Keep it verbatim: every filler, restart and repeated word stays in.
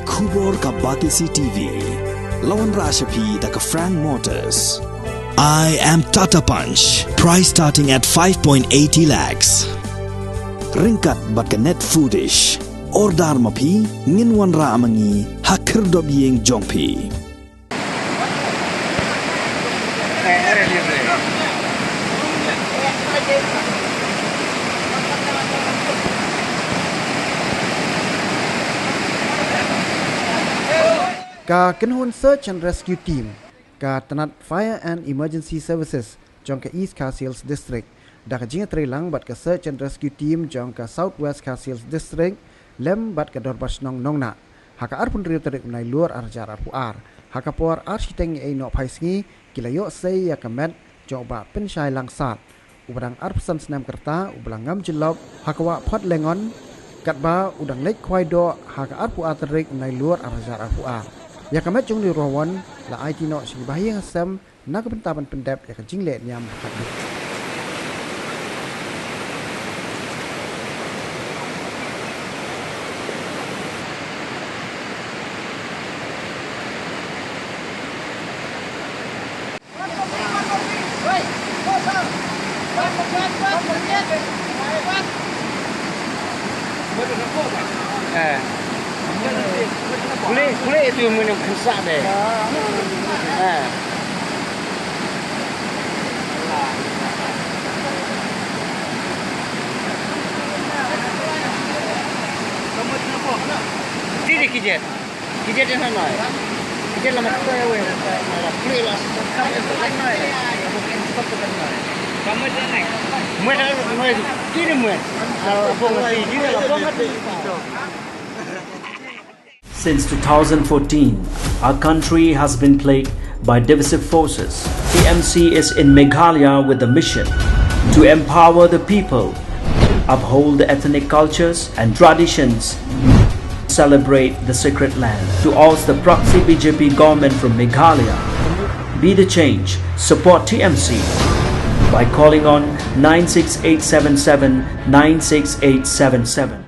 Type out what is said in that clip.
Khubor ka Batesi T V. La wanrah sha phi da ka Frank Motors. I am Tata Punch. Price starting at five point eighty lakhs. Ryngkat bad ka Net Foodish. Order ma phi, ngin wanrah ma ngi ha khyrdop ïing jong phi. Ka kynhun Search and Rescue Team ka tnat Fire and Emergency Services jong ka East Khasi Hills District da ka jingïatreilang bad ka Search and Rescue Team jong ka South West Khasi Hills District lem bad ka Dorbar Shnong Nongnah ha ka arphew hynriew tarik u Nailur arhajar arphew ar. Ha ka por ar shiteng eiei nohphai sngi ki la ïoh sei ïa ka met jong u Bah Pynshai Langsad, uba dang arphew san snem ka rta, uba la ngam jyllop ha ka wah Phot Lengon, katba u dang leit khwai doh ha ka arphew ar tarik u Nailur arhajar arphew ar. Ïa ka met jong une u Rawon la aiti noh sha ki bahaïing hasem na ka bynta ban pyndep ïa ka jingleh niam ha khadduh. Eh. Kulit, kulit itu yang menang kesak deh. Eh. Tidak, tidak. Kita dia hanai. Kita lama kita ya weh. Free lah. Mwen, mwen, kini mwen. Kalau abang ngerti, kini abang ngerti. Since two thousand fourteen, our country has been plagued by divisive forces. T M C is in Meghalaya with the mission to empower the people, uphold the ethnic cultures and traditions, celebrate the sacred land. To oust the proxy B J P government from Meghalaya, be the change, support T M C by calling on nine six eight seven seven nine six eight seven seven.